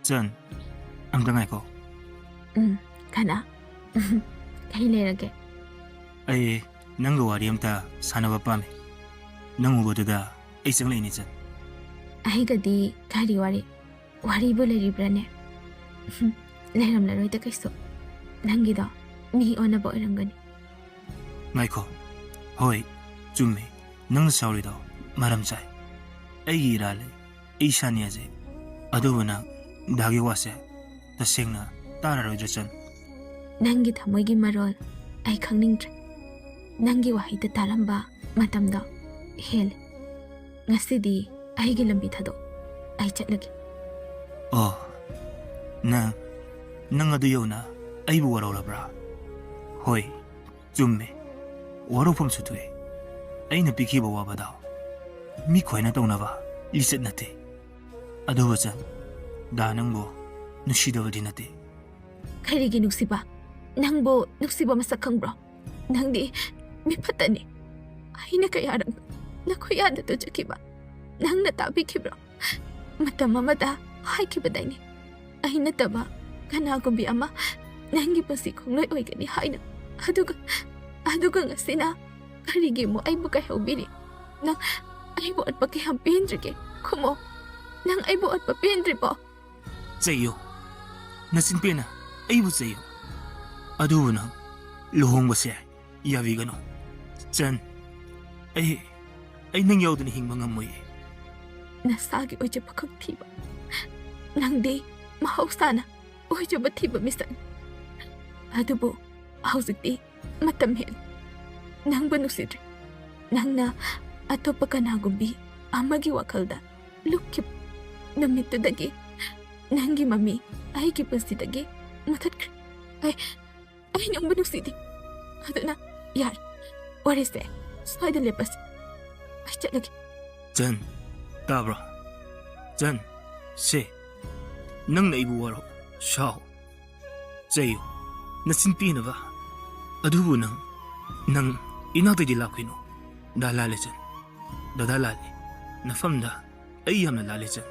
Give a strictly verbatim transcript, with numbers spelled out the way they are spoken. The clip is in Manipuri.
ꯆꯟ, ꯑꯝꯇ ꯉꯥꯏꯈꯣ꯫ ꯎꯝ, ꯀꯅꯥ? ꯀꯩ ꯂꯩꯔꯒꯦ? ꯑꯩ ꯅꯪꯒ ꯋꯥꯔꯤ ꯑꯝꯇ ꯁꯥꯟꯅꯕ ꯄꯥꯝꯃꯤ꯫ ꯅꯪ ꯎꯕꯗꯨꯗ ꯑꯩ ꯆꯪꯂꯛꯏꯅꯦ, ꯆꯟ꯫ ꯑꯩꯒꯗꯤ ꯀꯔꯤ ꯋꯥꯔꯤ? ꯋꯥꯔꯤꯕꯨ ꯂꯩꯔꯤꯕ꯭ꯔꯥꯅꯦ? ꯂꯩꯔꯝꯂꯔꯣꯏꯗ ꯀꯩꯁꯨ꯫ ꯅꯪꯒꯤꯗꯣ ꯃꯤ ꯑꯣꯟꯅꯕ ꯑꯣꯏꯔꯝꯒꯅꯤ꯫ ꯉꯥꯏꯈꯣ꯫ ꯍꯣꯏ, ꯆꯨꯝꯃꯤ꯫ ꯅꯪꯅ ꯁꯥꯎꯔꯤꯗꯣ ꯃꯔꯝ ꯆꯥꯏ꯫ ꯑꯩꯒꯤ ꯏꯔꯥꯜꯂꯦ꯫ ꯑꯩ ꯏꯁꯥꯅ ꯌꯥꯖꯩ꯫ ꯑꯗꯨꯕꯨ ꯅꯪ ꯗꯥꯒꯤ ꯋꯥꯁꯦ ꯇꯁꯦꯡꯅ ꯇꯥꯔꯔꯣꯏꯗ꯭ꯔꯥ, ꯆꯟ? ꯅꯪꯒꯤ ꯊꯃꯣꯏꯒꯤ ꯃꯔꯣꯜ ꯑꯩ ꯈꯪꯅꯤꯡꯗ꯭ꯔꯦ꯫ ꯅꯪꯒꯤ ꯋꯥꯍꯩꯗ ꯇꯥꯔꯝꯕ ꯃꯇꯝꯗꯣ ꯍꯦꯜꯂꯦ꯫ ꯉꯁꯤꯗꯤ ꯑꯩꯒꯤ ꯂꯝꯕꯤ ꯊꯥꯗꯣꯛ꯫ ꯑꯩ ꯆꯠꯂꯒꯦ꯫ ꯑꯣ, ꯅꯪ, ꯅꯪ ꯑꯗꯨ ꯌꯧꯅ ꯑꯩꯕꯨ ꯋꯥꯔꯧꯔꯕ꯭ꯔꯥ? ꯍꯣꯏ, ꯆꯨꯝꯃꯦ꯫ ꯋꯥꯔꯧꯐꯝꯁꯨ ꯊꯣꯛꯏ꯫ ꯑꯩꯅ ꯄꯤꯈꯤꯕ ꯋꯥꯕꯗꯣ ꯃꯤ ꯈꯣꯏꯅ ꯇꯧꯅꯕ ꯂꯤꯆꯠ ꯅꯠꯇꯦ꯫ ꯑꯗꯨꯕꯨ ꯆꯟ, ꯗꯥ ꯅꯪꯕꯨ ꯅꯨꯡꯁꯤꯗꯕꯗꯤ ꯅꯠꯇꯦ꯫ ꯀꯔꯤꯒꯤ ꯅꯨꯡꯁꯤꯕ? ꯅꯪꯕꯨ ꯅꯨꯡꯁꯤꯕ ꯃꯁꯛ ꯈꯪꯕ꯭ꯔꯣ? ꯅꯪꯗꯤ ꯃꯤ ꯐꯠꯇꯅꯤ꯫ ꯑꯩꯅ ꯀꯌꯥꯔꯛ ꯅꯈꯣꯏ ꯌꯥꯗ ꯇꯨꯖꯈꯤꯕ ꯅꯪꯅ ꯇꯥꯕꯤꯈꯤꯕ꯭ꯔꯣ? ꯃꯇꯝ ꯑꯃꯗ ꯍꯥꯏꯈꯤꯕꯗꯥꯏꯅꯦ, ꯑꯩ ꯅꯠꯇꯕ ꯀꯅꯥꯒꯨꯝꯕꯤ ꯑꯃ ꯅꯪꯒꯤ ꯄꯨꯟꯁꯤ ꯈꯣꯡꯂꯣꯏ ꯑꯣꯏꯒꯅꯤ ꯍꯥꯏꯅ꯫ ꯑꯗꯨꯒ, ꯑꯗꯨꯒ ꯉꯁꯤꯅ ꯀꯔꯤꯒꯤ ꯑꯃꯨꯛ ꯑꯩꯕꯨ ꯀꯥꯏꯍꯧꯕꯤꯔꯤ? ꯅꯪ ꯑꯩꯕꯨ ꯑꯣꯠꯄ ꯀꯌꯥꯝ ꯄꯦꯟꯗ꯭ꯔꯤꯒꯦ? ꯈꯨꯝꯃꯣ, ꯅꯪ ꯑꯩꯕꯨ ꯑꯣꯠꯄ ꯄꯦꯟꯗ꯭ꯔꯤꯕꯣ? ꯆꯩꯌꯨ, ꯅꯆꯤꯟ ꯄꯦꯟꯅ ꯑꯩꯕꯨ ꯆꯩꯌꯨ꯫ ꯑꯗꯨꯕꯨ ꯅꯪ ꯂꯨꯍꯣꯡꯕꯁꯦ ꯌꯥꯕꯤꯒꯅꯨ꯫ ꯆꯟ, ꯑꯩ, ꯑꯩ ꯅꯪ ꯌꯥꯎꯗꯅ ꯍꯤꯡꯕ ꯉꯝꯃꯣꯏꯌꯦ꯫ ꯅꯁꯥꯒꯤ ꯑꯣꯏꯖꯕ ꯈꯛ ꯊꯤꯕ꯫ ꯅꯪꯗꯤ ꯃꯍꯧꯁꯥꯅ ꯑꯣꯏꯖꯕ ꯊꯤꯕ ꯃꯤꯁꯛꯅꯤ꯫ ꯑꯗꯨꯕꯨ ꯍꯧꯖꯤꯛꯇꯤ ꯃꯇꯝ ꯍꯦꯜꯂꯦ꯫ ꯅꯪꯕꯨ ꯅꯨꯡꯁꯤꯗ꯭ꯔꯦ꯫ ꯅꯪꯅ ꯑꯇꯣꯞꯄ ꯀꯅꯥꯒꯨꯝꯕꯤ ꯑꯃꯒꯤ ꯋꯥꯈꯜꯗ ꯂꯨꯞꯈꯤꯕ ꯅꯨꯃꯤꯠꯇꯨꯗꯒꯤ ꯅꯪꯒꯤ ꯃꯃꯤ ꯑꯩꯒꯤ ꯄꯨꯟꯁꯤꯗꯒꯤ ꯃꯨꯊꯠꯈ꯭ꯔꯦ꯫ ꯑꯩ, ꯑꯩ ꯅꯪꯕꯨ ꯅꯨꯡꯁꯤꯗꯦ꯫ ꯑꯗꯨꯅ ꯌꯥꯔꯦ, ꯋꯥꯔꯤꯁꯦ ꯁ꯭ꯋꯥꯏꯗ ꯂꯦꯞꯄꯁꯤ꯫ ꯑꯩ ꯆꯠꯂꯒꯦ꯫ ꯆꯟ, ꯇꯥꯕ꯭ꯔꯣ? ꯆꯟ, ꯁꯦ, ꯅꯪꯅ ꯑꯩꯕꯨ ꯋꯥꯔꯧ, ꯁꯥꯎ, ꯆꯩꯌꯨ, ꯅꯆꯤꯟ ꯄꯤꯅꯕ꯫ ꯑꯗꯨꯕꯨ ꯅꯪ, ꯅꯪ ꯏꯅꯥꯛꯇꯒꯤ ꯂꯥꯛꯈꯤꯅꯨ꯫ ꯗꯥ ꯂꯥꯜꯂꯦ ꯆꯟ, ꯗꯥꯗꯥ ꯂꯥꯜꯂꯦ꯫ ꯅꯐꯝꯗ ꯑꯩ ꯌꯥꯝꯅ ꯂꯥꯜꯂꯦ ꯆꯟ꯫